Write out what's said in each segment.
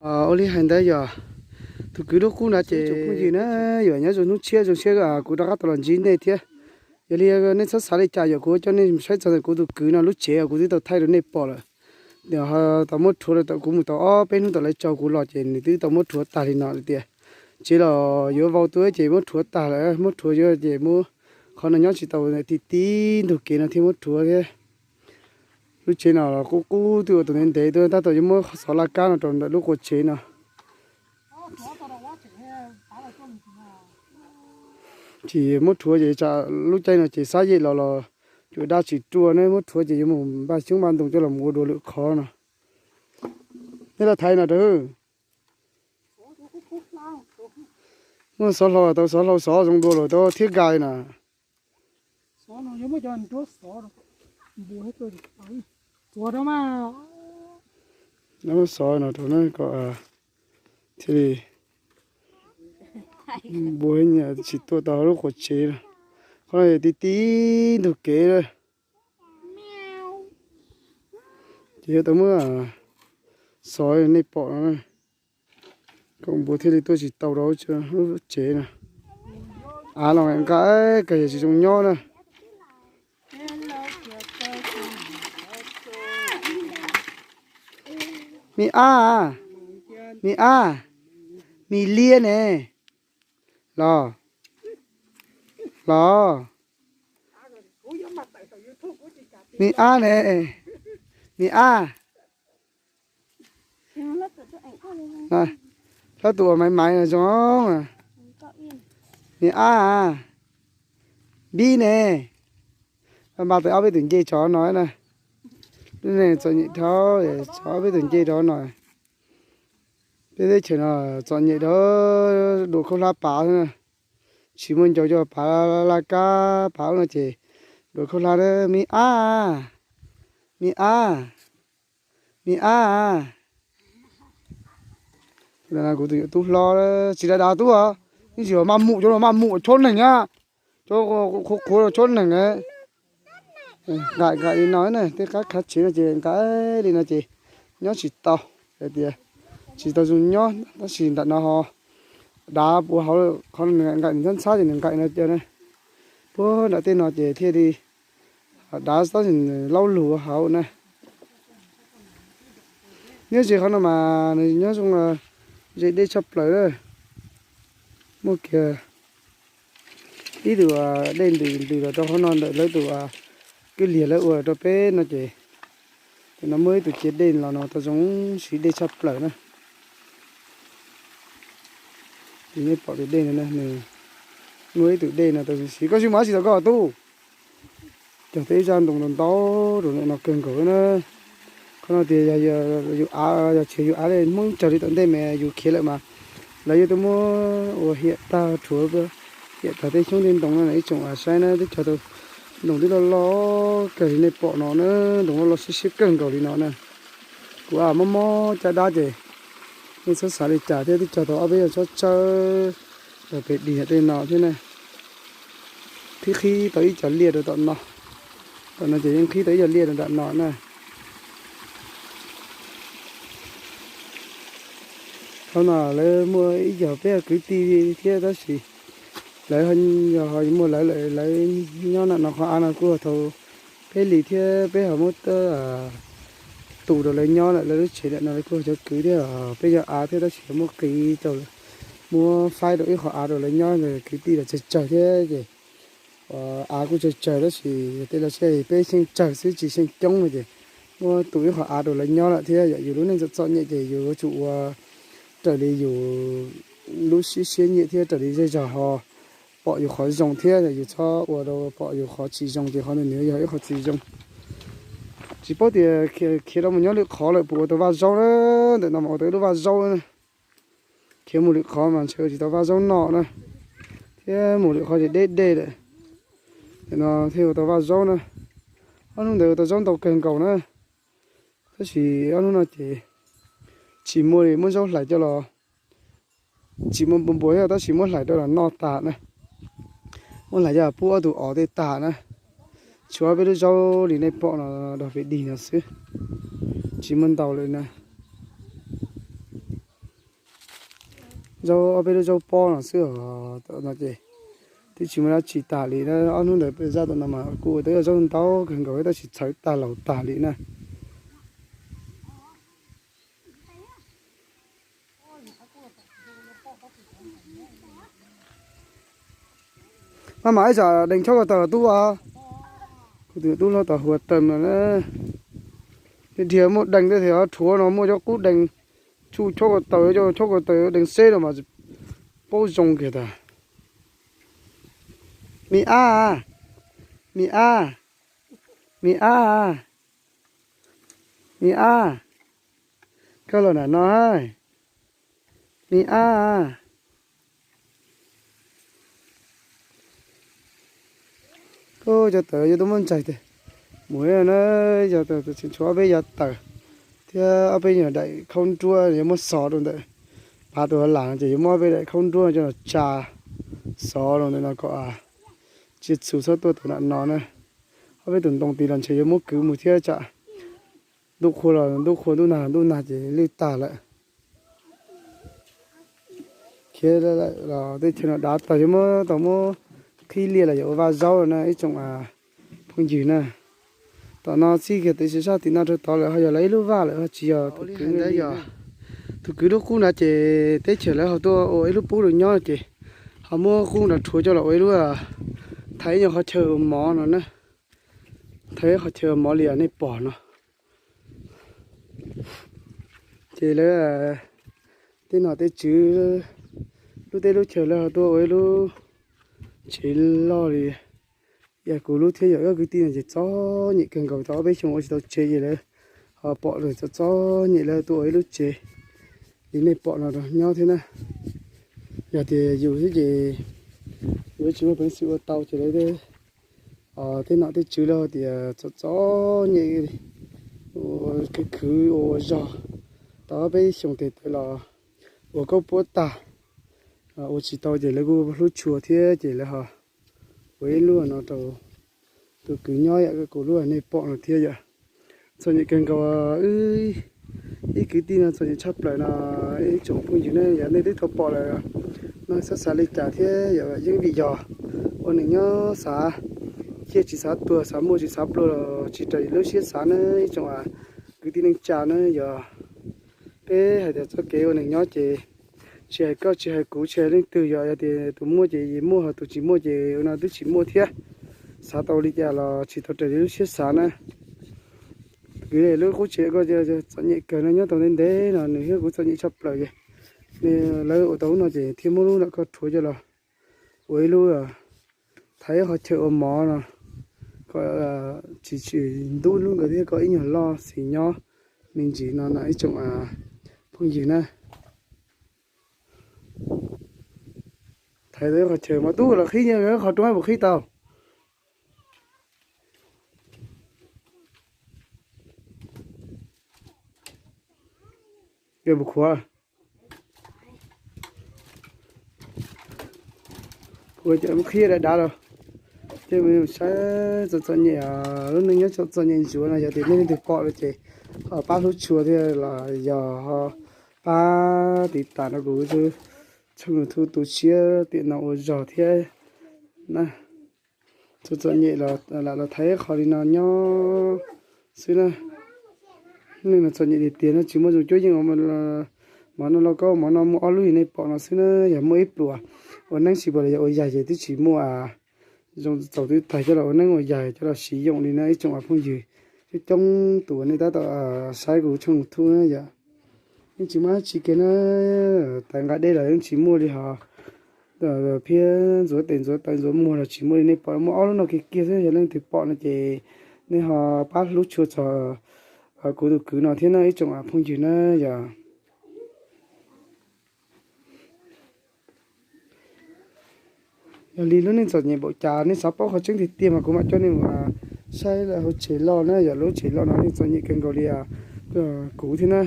Ua li hais ntawd yog tus kwv lub qub no ces tsoom phooj ywg na, yog nyob zoo hnub tshiab zoo siab kuv rov qab tau los ntsib nej thiab. Yog li nej txhob xav li cas, yog kuv coj nej saib txog ntawm kuv tus kwv no lub tsev kuv twb tau thaij rau nej pom lawm. Tau muab rhuav, kuv mus tau ob peb hnub tom lawv tso kuv los ces nws twb tau muab rhuav tag li no lawm tias. Tsev los yuav vau tuaj ces muab rhuav tag lawm, muab rhuav yuav ces muab qhov no nyob tsis tau, ti ti ntug kev no thiaj muab rhuav thiab. Lub tsev no los qub qub twb ua tus ntev ntev tuaj, tab tom yuav muab xov laj kab no rau ntawm lub quas tsev no. Ces muab rhuav ces tsam lub caij no ces xab yem los los cuam dab tsis ruaj ne, muab rhuav ces yuav mus npaj xyoob npaj ntoo coj los ua dua lwm qhov no. Nej los thaiv no rau. Muaj xov hlau tau xov hlau xov zoo dua los tau thiab nkai na. Xov no rau kom thiaj li npua nyiam tsis tuaj tau lub quas tsev. Qhov no ti ti ntug kev lawm. Ces yuav tau muab xov nej pom no, kom npua thiaj li tuaj tsis tau rau lub tsev no. Av los nqa kawg yog tsis zoo nyob na. Mi ab, mi ab, mi liab ne. Los, los, mi ab ne, mi ab. Hlob tus uas maiv maiv no zoo. Mi ab, npib ne. Npaj tau ob peb tus ncej tso no na. Lub neej txom nyem dhau, tso ob peb tus ncej rau no. Peb teb chaws no txom nyem dhau, dua khaub hlab pav xwb na. Tsis muaj ncau coj pav laj kab pav ub no ces dua khaub hlab na. Mi ab, mi ab, mi ab. Kuv tus yawm tub hlob tsis dav dav tub os, yeej tsis maj mum cov no maj mum tshuab neeg na, cov qhuav qhuav tshuab neeg. Nqaim nqaim li no na, tej qab khav tsev no ces nqaim li no ces nyob tsis tau, hais tias tsis tau zoo nyob tab sis nram no ho dav puas hauv, qhov nws nqaim nws ntxhab ntxhab ces nws nqaim no cas na. Puag nram tej no ces thiaj li dav tab sis nws laub lug hauv na. Nyob ze qhov no mas nws nyob zoo ze dej tshaj plaws na. Muaj kiag ib tug dej ntws ntws los rau qhov no ntawm lawv tus kwj liag lawv ua rau peb no ces, ces no muaj ib tug ciav dej los no tau zoo siv dej tshaj plaws na. Nej pom tus dej no, nws muaj ib tug dej no tau zoo siv. Koj tsis mus dab tsi tom koj tub? Cog tej ib zaj ntoo ntau ntau rau ntawm no kawg nkaus na. Qhov no tias yog yus av, yog tsis yus av li Hmoob tsawg li tom ntej mas yus khiav lawm mas lawv yuav tuaj muab ua hiam tag rhuav, hiam tag tej xyoob tej ntoo no na ib tsoom saib na, twb cog tau ntoo twb loj loj kawg li nej pom no na, ntoo loj loj siab siab kawg nkaus li no na. Kuv mob mob caj dab ces nej txhob xav li cas thiab, twb cog tau ob peb yam tsawb tsawb los pem dig tej no thiab na. Qhib qhib tau ib co liaj rau tom no, tom no ces yeej qhib tau ib co liaj rau nram no na. Qhov no lawv muaj ib co peb kwv tij thiab tab sis lawv yog ho muaj lawv lawm, lawv nyob nram no qhov av no kuj thaum peb li thiab peb ho muab tus rau lawv nyob lawm, lawv lub tsev ntawm no lawv kuj cov kwv thiab. Peb yog av thiab tab sis muab qiv rau, muab faib rau ib qho av rau lawv nyob, kwv tij los tsawg tsawg thiab ces av kuj tsawg tsawg tab sis yog tej los sis peb xyeej tsawg xwb tsis xyeej coob no ces muab tus ib qho av rau lawv nyob lawm thiab. Yog yus lub neej txom txom nyem ces yus yuav tsum ua raws li yus lub siab siab nyiam thiab raws li zej zog ho pom yus qhov zoo thiab, yus txhob ua rau pom yus qhov tsis zoo ces qhov ntawd nws yog ib qho tsis zoo. Tsis paub tias khiav rau mus nyob lwm qhov lawm puas ua tau vaj zaub na, ntawm no mas ua tau ib lub vaj zaub na. Khiav mus lwm qhov mas ntshe ua tsis tau vaj zaub noj na, thiab mus lwm qhov ces deb dej lawm. Ntawm no thiaj ua tau vaj zaub na. Ob hnub ntawd ua tau zaub ntau kawg nkaus na, tab sis ob hnub no ces tsis muaj li, muab zaub hlais coj los, tsis muaj npua npua thiab tab sis muab hlais rau los noj tas na. Muab hlais coj pub ob tug os tej tas na. Tshuav peb lub zaub li nej pom no dog pem dig no xwb, tsis muaj ntau lawm na. Zaub, ob peb lub zaub pob no xwb os, tam no ces twb tsis muaj dab tsi tag li na. Ob hnub ntawd peb zaj tam no mas kuj ua tau zaub ntau kawg nkaus tab sis txhawv tag laus tag li na. Maj mam ib tsam dees chob ko taw tub a. Kuv tus tub hlob tom huav taws no na. Dhia muaj dees thiab, rhuav no muaj cov qub dees tsuj chob ko taw, cov chob ko taw dees xeb no mas paub zoo kiag tas. Mi ab, mi ab, mi ab, mi ab, koj los nram no hais, mi ab. Cov tawm yuav tuaj muab ntsaig tiag. Mus na, yog tseem tshuav ob peb yav tawm thiab ob peb nyuag daim khaub nruab yuav muab xov rau ntawm, pav tus lam ces yuav muab ob peb daim khaub nruab coj los tsa xov rau ntawm no kom tsiaj txhu txhob tuaj tus nram no na. Ob peb tus ntoo tid los ntshe yuav muab kwv mus thiab tsam ntuj qhua los ntuj qhua, ntuj nag los ntuj nag ces lwj tag lawm. Khiav los tej chaw no dav tag yuav muab tau muab qhib liaj los yog ua vaj zaub no ib tsoom phooj ywg na. Tom no txij kiag tiv sab tim no rau tod lawm ho yog lawv ib lub vaj lawm ho tsis yog tus kwv ntawd yog. Tus kwv lub qub na ces teb chaws lawv ho tuaj ua ib lub pub rau nyob ces ho muab qub nrad rhuav coj los ua ib lub, thaiv ib nyuag qhov chaw ua mov no na. Thaiv ib qhov chaw ua mov li nej pom no. Ces lawv tej nom tej tswv lub teb lub chaw lawv ho tuaj ua ib lub tsev loj li. Yog kuv lub thiab yog wb kwv tij no ces txom nyem kawg nkaus, tau ob peb xyoos ua tsis tau tsev ces lawv ho pom lawm txom txom nyem lawv tuaj ua ib lub tsev li nej pom no rau nyob thiab na. Yog tias yus thiab ces yuav tsis muaj peev xwm ua tau ces lawv tej nom tej tswv lawv tias txom txom nyem ua khwv khwv ua zog tau ob peb xyoos tes tawm los ua kaub puab tag, ua tsis tau ces lawv kuj hlub tshua thiab ces lawv ho ua ib lub no rau tus kwv nyob yom, kuv lub nej pom no thiab yom. Txom nyem kawg nkaus, wb ib kwv tij no txom nyem tshaj plaws no. Ib tsoom phooj ywg ne, yog nej twb tau pom lawm no xav xav li cas thiab yom, yeej vim yog ua neeg nyob xav ciaj tsis xav tuag, xav muaj tsis xav pluag los tsis raws lub siab xav na ib tsoom kwv tij neej tsa na. Yog peb hais tias txoj kev ua neeg nyob ces tsis hais koj tsis hais kuv tsis hais leej twg, yog tias tus muaj ces muaj, tus tsis muaj ces ua no twb tsis muaj thiab. Xav tau li cas los tsis tau raws li lub siab xav na. Kwv lub qub tsev ko txom nyem kawg no, nyob tau ntev ntev no nws thiab kuv txom nyem tshaj plaws ces lawv ua tau lub no ces thiaj muab lub nram ko rhuav coj los ua ib lub, thaiv ib qhov chaw ua mov no kom tsis tsis ntub hnub nkawd thiab kom ib nyuag loj xis nyob me ntsis no na ib tsoom phooj ywg na. Thaiv tau ib qhov chaw mas tub los qhib, qhov rooj puas qhib tau? Puas khuav? Kuv cov qhib dav dav los, ces saib txom txom nyem, lub neej nyob txom txom nyem ntsuav no, yog tias nej leej twg pom lawm ces ho pab hlub tshua thiab los yog ho pab tiv tam rau kuv tshooj YouTube tu siab tiam no ua zog thiab na. Txom txom nyem los lam los thaiv qhov li no nyob xwb na. Neej no txom nyem tiag tiag no, tsis muaj zoo cuab yeej. Mov no lauj kaub, mov no muaj ob lub li nej pom no xwb na. Yog muaj ib pluas ua neeb tsis pom los yog ua yaig ces twb tsis muaj zoo txaus twb tag coj los ua neeb ua yaig coj los siv yoom li na ib tsoom phooj ywg. Coob coob tus uas nej tab tom saib kuv tshooj YouTube na yom, yeej tsis muaj dab tsi kiag na. Tais nqa dej los yeej tsis muaj li hos, phiab ntxuav tes ntxuav taw ntxuav muag los tsis muaj li. Nej pom muaj ob lub no kiag kiag xwb, yog leej twg pom no ces nej ho pab hlub tshua txog kuv tus kwv no thiab na ib tsoom phooj ywg na yom. Yog li lub neej txom nyem npaum cas nej xav paub qhov tseeb tiag tiag mas kuv mam coj nej mus saib lawv hauv tsev loj na. Yog lub tsev loj no yeej txom nyem kawg nkaus li kuv thiab na.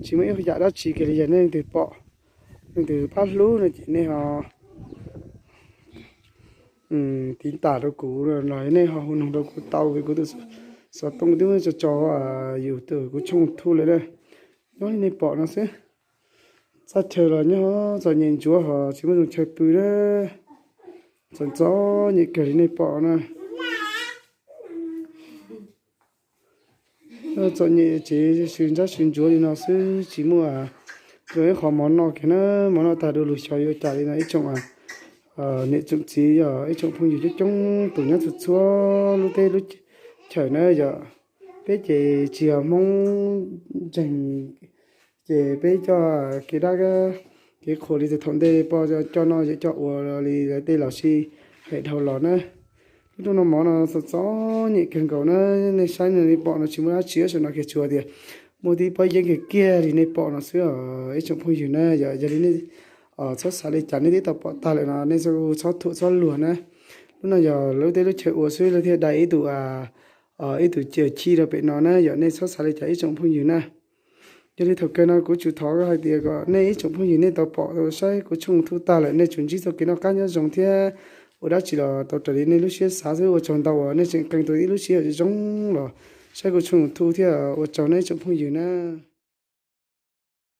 Tsis muaj ib yam dab tsi kiag li, yog nej leej twg pom, leej twg pab hlub no ces nej ho tiv tam rau kuv los nej ho hu noog rau kuv tau, vim kuv tus xov tooj twb muab tso tso yus tus kuv tshooj YouTube lawm na. Nyob li nej pom no xwb, Txoj chaw los nyob txom nyem ntsuav ho tsis muaj zoo chaw pw na. Txom txom nyem kawg li nej pom na. Txom nyem ces sib ntsab sib ntsuav li no xwb tsis muaj ib qho mov noj kiag na. Mov noj tag du lug xyov yuav cas li no ib tsoom niam tsoom txiv yog ib tsoom phooj ywg coob coob tus nyob txhua txhua lub teb lub chaws na yom. Peb ces tsis yog Hmoob ntseeg ces peb coj kev dab kev qhuas li thaum ntej poj coj noj yawm coj ua li lawv tej los sib hais dhau los na. Lub rooj noj mov no txom txom nyem kawg nkaus na. Nej saib no li pom no tsis muaj dab tsi, saum no kiag tsuas tias muaj tib pob yeeb kiag kiag li nej pom no xwb os ib tsoom phooj ywg na. Yog, yog li nej txhob xav li cas, nej twb tau pom tag lawm no nej txhob thuam txhob luag na. Lub no yog lub teb lub chaw ua xwb lawv thiaj dai ib tug, ib tug chaw chij rau pem no na. Yog nej txhob xav li cas ib tsoom phooj ywg na. Yog li thaum kawg no kuv tsum thov hais tias kom nej ib tsoom phooj ywg nej tau pom tau saib kuv tshooj YouTube tag lawm nej tsum ntsib txoj kev noj qab nyob zoo thiab ua dab tsi los tau raws li nej lub siab xav xwb. Ua tsaug ntau uas nej tseem qee tau ib lub sij hawm zoo los saib kuv tshooj YouTube thiab ua tsaug nej ib tsoom phooj ywg na.